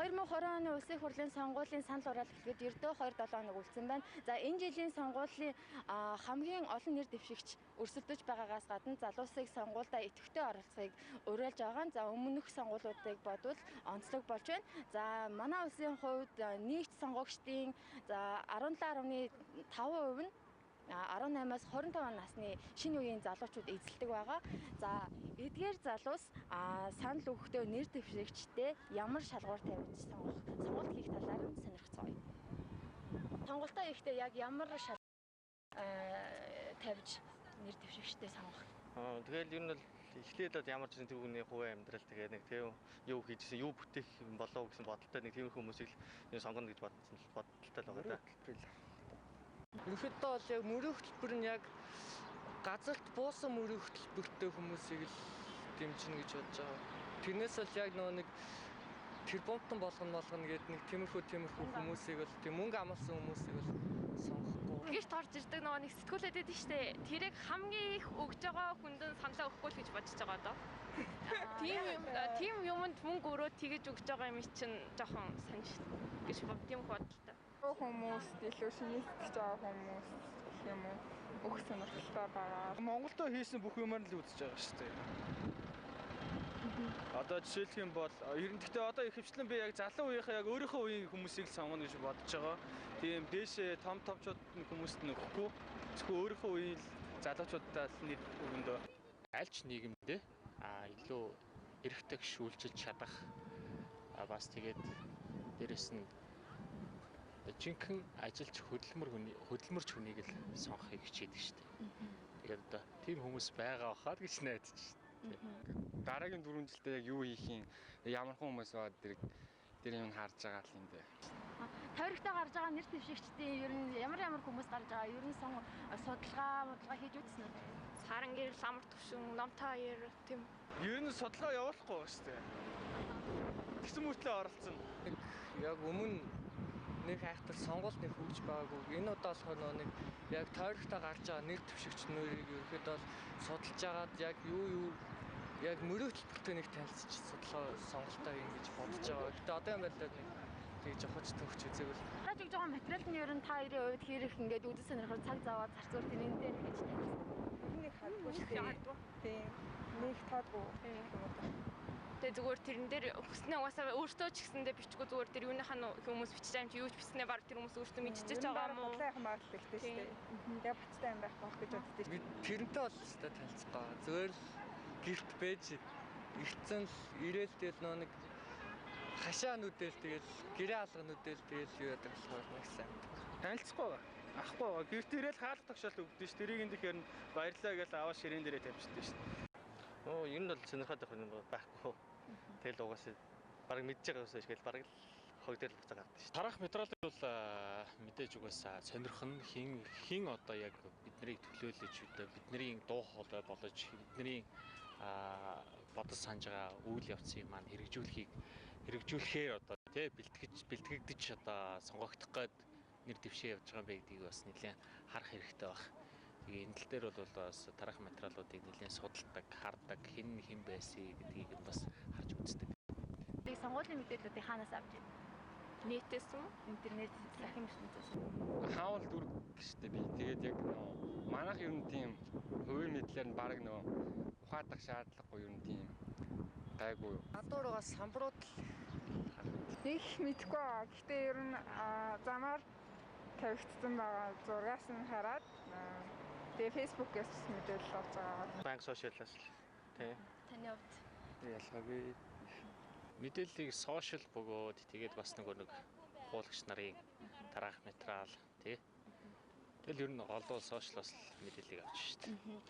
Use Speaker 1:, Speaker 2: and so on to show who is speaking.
Speaker 1: 2020 оны улсын хурлын сонгуулийн санал хураал эхлэхэд ердөө 2-7 хоног үлдсэн байна. За, энэ жилийн сонгуулийн хамгийн олон нэр дэвшигч өрсөлдөж байгаагаас гадна залуусыг сонгуульдаа идэвхтэй оролцохыг уриалж байгаа. За, өмнөх сонгуулиудыг бодвол онцлог болж байна. За, манай улсын хувьд нийт сонгогчдын за 17.5% нь 18-аас 25 насны шинэ үеийн залуучууд эзэлдэг байгаа. За, эдгээр залуус санал өгөхдөө нэр дэвшигчтэй ямар шалгуур тавьж сонгох, сонголт хийх талаар нь сонирхцгоё. Сонголтоо хийхдээ яг ямар шал тавьж нэр дэвшигчтэй сонгох?
Speaker 2: Тэгэл ер нь бол эхлээд бол ямар ч зүйл тэр хүний хувийн амьдрал, тэгээ нэг тийм юу хийжсэн, юу бүтээх юм болов гэсэн бодолтой нэг тиймэрхүү хүмүүсийг л сонгоно гэж бодсон л бодолтой л байгаа даа.
Speaker 3: Ерөнхийдөө бол яг мөрийн хөтөлбөр нь яг газарт буусан мөрийн хөтөлбөртэй хүмүүсийг л дэмжинэ гэж бодож байгаа. Тэрнээс бол яг нөгөө нэг тэрбумтан болгоно гэдэг нэг тиймэрхүү хүмүүсийг бол тийм мөнгө амласан хүмүүсийг бол сонгохгүй.
Speaker 4: Гэрт орж ирдэг нөгөө нэг сэтгүүлээд байдаг штэ. Тэрийг хамгийн их өгж байгаа хүнд нь саналаа өгөхгүй л гэж бодож байгаа доо. Тийм юмд мөнгө өрөө тэгэж өгж байгаа юм чинь жоохон санж гэж тийм бодолтой.
Speaker 5: Хүмүүст илүү шинэтгэж байгаа хүмүүс гэх юм уу, өгөх сонирхолтой байгаа.
Speaker 6: Монголдо хийсэн бүх юмар л үзэж байгаа шүү дээ. Одоо жишээлх юм бол ер нь гэхдээ одоо ихэвчлэн би яг залуу үеийнхээ яг өөрийнхөө үеийн хүмүүсийг л сонгоно гэж бодож байгаа. Тийм дээшээ том томчууд хүмүүст нь өгөхгүй. Зөвхөн өөрийнхөө үеийн залуучуудаа л нэр өгөндөө.
Speaker 7: Аль ч нийгэмдээ илүү эрхтэг шүүлжилж чадах, бас тэгээд дээрэс нь жинхэнэ ажилч хөдөлмөрч хүнийг л сонгохыг хичээдэг шүү дээ. Тэгээд одоо тийм хүмүүс байгаа хаа гэж найдаж шүү дээ.
Speaker 8: Дараагийн 4 жилдээ яг юу хийх юм, ямар хүмүүс байгаа тэр юм харж байгаа л юм дээ.
Speaker 1: Тойрогтой гарч байгаа нэр дэвшигчдийн ер нь ямар хүмүүс гарч байгаа, ер нь судалгаа хийж үзсэн үү?
Speaker 4: Саран гэрэл, амар төвшин, номтой хоёр тийм.
Speaker 6: Ер нь судалгаа явуулахгүй байгаа шүү дээ. Тэгсэн мөртлөө оролцсон.
Speaker 3: Яг өмнө нэг хайхтар сонгуул нэг хөгж байгаагүй. Энэ удаа болохоор нөгөө нэг яг тойрогтой гарч байгаа нэр дэвшигч нэрийг ерөнхийдөө бол судалж агаад яг юу яг мөрийн хөтөлбөртэй нэг танилцж судалгаа сонголтоо хийнэ гэж бодож байгаа. Гэтэ одоо юм байдлаар нэг тэгж явах төгч үзээгүй.
Speaker 1: Тааж өгж байгаа материал нь ер нь та хоёрын хувьд хэрэг ингээд үзэл сонирхол цаг заваад зарцуул тэрэн дээр гэж танилцсан.
Speaker 5: Ер нь нэг хадгүй шүү дээ. Тийм. Нэг таадгүй юм уу.
Speaker 4: Тэгээ зүгээр тэрэн дээр хүснээ угаасаа өөртөө ч гэсэндээ бичгүй зүгээр тэр юуныхаа хүмүүс бичиж байгаа юм чи юу ч бичснээ баг тэр хүмүүс өөртөө мэдчихэж байгаа юм уу?
Speaker 5: Бодлоо яхан магадлал ихтэй шүү дээ. Тэгээ бацтай юм байх байх гэж боддоо шүү дээ.
Speaker 3: Тэрнтэй бол өстой танилцах байгаа. Зүгээр л гэрт байж ирцэн л ирээл тэгэл нөө нэг хашаа нүдэл тэгэл гэрээ алга нүдэл тэгэл юу яадаг болохоор нэг сайн.
Speaker 6: Танилцахгүй байгаа. Ахгүй байгаа. Гэрт ирээл хаалга тогшоол өгдөн ш. Тэрийг энэ тэгэхээр баярлаа гэж аваа ширээн дээрээ тавьчихсан шүү дээ.
Speaker 2: Ер нь бол сонирхоод байх юм байхгүй. Тэгэл угаасаа бараг мэдж байгаа юмсаа шигэл бараг л хог дээр л буцаа гардаг шүү дээ.
Speaker 7: Тарах материалыг бол мэдээж угаасаа сонирхон хин одоо яг биднийг төлөөлөж одоо бидний дуу хоолой болж бидний бодож санаж байгаа үйл явцыг маань хэрэгжүүлэхээр одоо тий бэлтгэгдэж одоо сонгогдох гээд нэр дэвшээ явж байгаа юм бэ гэдгийг бас нэлээд харах хэрэгтэй байх. Тэгээ энэ тал дээр бол бас тарах материалуудыг нэлээд судалдаг, хардаг, хэн хэн байсан гэдгийг бас харж үздэг.
Speaker 1: Тэгээ сонгуулийн мэдээллүүдийг хаанаас авч байна?
Speaker 4: Нийтээс юм?
Speaker 1: Интернет, сахин ертөнцөөс.
Speaker 8: Хаавал дүрг гэжтэй би. Тэгээд яг нөө манайх ер нь тийм хувийн мэдлэр нь баг нөө ухаадах шаардлагагүй ер нь тийм гайгүй.
Speaker 3: Гадуургаа самбрууд л
Speaker 5: их мэдгүй байгаа. Гэхдээ ер нь замаар тавигдсан байгаа зургаас нь хараад тэгээ Facebook-ээс мэдээлэл олж байгаа.
Speaker 2: Банк сошиалаас л тий.
Speaker 1: Таны хувьд
Speaker 8: ялгаагүй.
Speaker 7: Мэдээллийг сошиал бөгөөд тэгээд бас нөгөө нэг хуулагч нарын тараах материал тий. Тэгэл ер нь голдуу сошиалаас л мэдээллийг авч штэ.